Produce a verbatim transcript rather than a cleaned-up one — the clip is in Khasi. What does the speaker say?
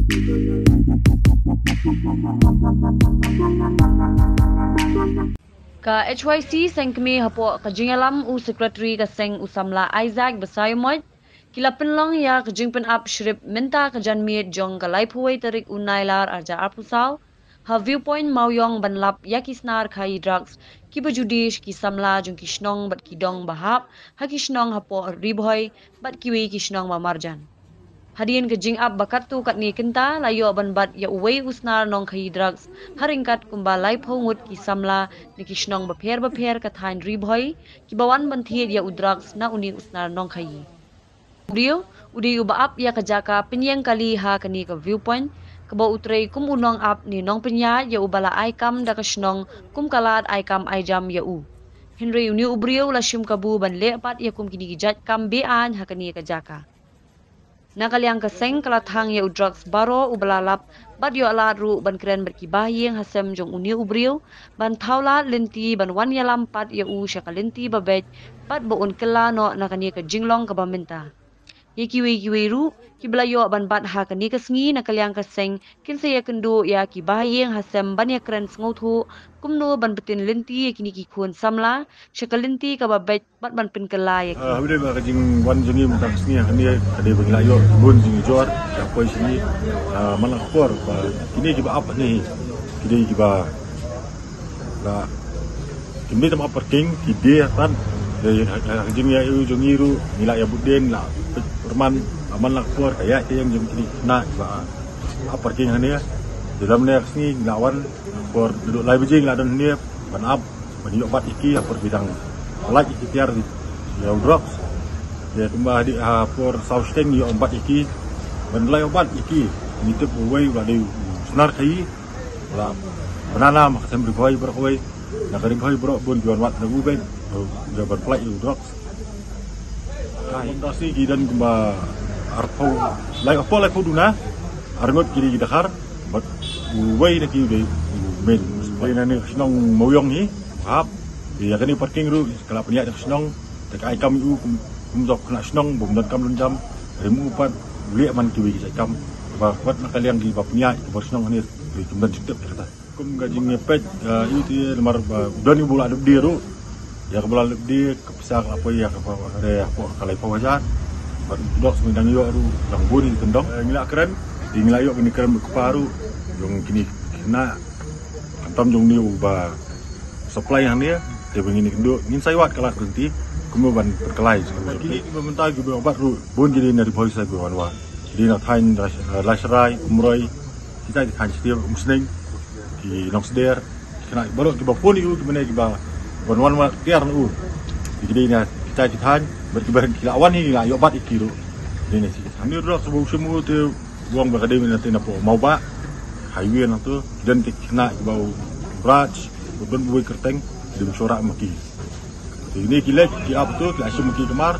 Ka H Y C seng kmie hapoh ka jingïalam u Secretary ka seng u samla Isaac Basaiawmoit, ki la pynlong ïa ka jingpynap shrip mynta ka janmiet jong ka laiphew wei tarik u Nailar arhajar arphew saw ha Viewpoint Mawiong ban lap ïa ki snar khaïi drugs kiba ju die sha ki samla jong ki shnong bad ki dong ba hap ha ki shnong hapoh Ri Bhoi bad kiwei ki shnong ba marjan. Hadien ka jingap ba katto katne kynta la ïoh ban bat ïa uwei u snar nongkhaïi drugs ha ryngkat kumba laiphew ngut ki samla na ki shnong bapher bapher ka thaiñ Ri Bhoi kiba wan ban thied ïa u drugs na une u snar nongkhaïi. Briew u dei uba ap ïa ka jaka pynïeng kali ha kane ka Viewpoint kaba u trei kum u nongap ne nongpynïaid ïa uba la ai kam da ka shnong kum ka lad ai kam ai jam ïa u. Hynrei une u briew u la shim kabu ban leh pat ïa kum kine ki jait kam be-aiñ ha kane ka jaka. Na ka liang ka seng ka la thang ïa u drugs baroh uba la lap bad ïoh lad ruh ban kren bad ki bahaïing hasem jong une u briew ban thaw lad lynti ban wan ïalam pat ïa u sha ka lynti ba beit bad ba un kylla noh na kane ka jinglong kaba mynta. Ïa kiwei kiwei ruh kiba la ïoh ban bat ha kane ka sngi na ka liang ka seng kin sa ïakynduh ïa ki bahaïing hasem ban ïakren sngewthuh kumno ban pyntin lynti ïa kine ki khun samla sha ka lynti kaba beit bad ban pynkylla ïa ki. Ah, ha ba dei ba ka jingwan jong ngi mynta ka sngi ha kane ka dei ba ngi la ïoh bun jingïoh jor ïa poi sngi, ah, man la ka por ba kine kiba ap ne ki dei kiba la kim dei tam ap parking ki dei tan. Dei ha ka jingïaid jong ngi ruh ngi la ïa bud den la pyrman man la ka por ka ïaid ka ïeng jong kine na ba ap parking hangne. Dei lam ne ka sngi ngi la wan por duduk lai baje ngi la don hangne ban ap ban ïoh bat ïa ki ha por ki dang lait ïa ki tiar ïa u drugs. Ïa kumba hadien ha por saw shiteng ïoh bat ïa ki ban lait ïoh bat ïa ki. Ngi tip uwei u la dei u snar khaïi u la bnana ma ka sem Ri Bhoi baroh kawei. Na ka Ri Bhoi baroh bun ki wan wad na u beit ïa ban pynlait ïa u drugs. Ai, mynta sngi ki don kumba arphew, lai arphew, laiphew duna. Arngut ki dei ki dkhar bad uwei na ki u dei u main. Uwei na ne ka shnong Mawiong hi hap. Ïa kane parking ruh ka la pynïaid da ka shnong. Te ka ai kam ïa u kum, kum jong ka shnong bym don kam don jam. Rim u pat u leh man kiwei ki jait kam. Ba wat na ka liang kiba pynïaid kiba shnong hangne kim don jingtip ïa kata. Kum ka jingpeit, eh, ïa u te namar ba u don uba la dep die ruh. Ïa kaba la dep die ka pisa ka la poi ïa kaba re hapoh ka laiphew hajar. Bad u dok sngewdang ïoh ruh dang bun ïa ki kyndong. Eh, ngi la kren, ngi la ïoh kine kren bad kpa ruh jong kine khynnah. Khamtam jong une uba supply hangne, te ba ngin ïakynduh, ngin sa ïoh wad ka lad ka lynti kumno ban pynkylla. Kine kiba mynta kiba ïoh bat ruh bun ki dei na Ri Bhoi sa kiba wan wad. Ki dei na thaiñ Lashrai, Umroi, kita ki thaiñ Shakri, Umsning, ki Nongsder, ki khynnah baroh kiba pun ïa u, kiba ne kiba ban wan wan tiar na u. Ki dei na kita ki thaiñ bad kiba ki la wan hi la ïoh bat ïa ki ruh. Ki dei na ki thaiñ. Ni ruh sbu sbu te wang ba ka dei na te na po Mawbah highway na tu, ki don ki khynnah kiba u Raj, u don uwei kyrteng, ki dei u Shora ma ki. Te kine ki leit ki ap tu, ki la shim ma ki kamar.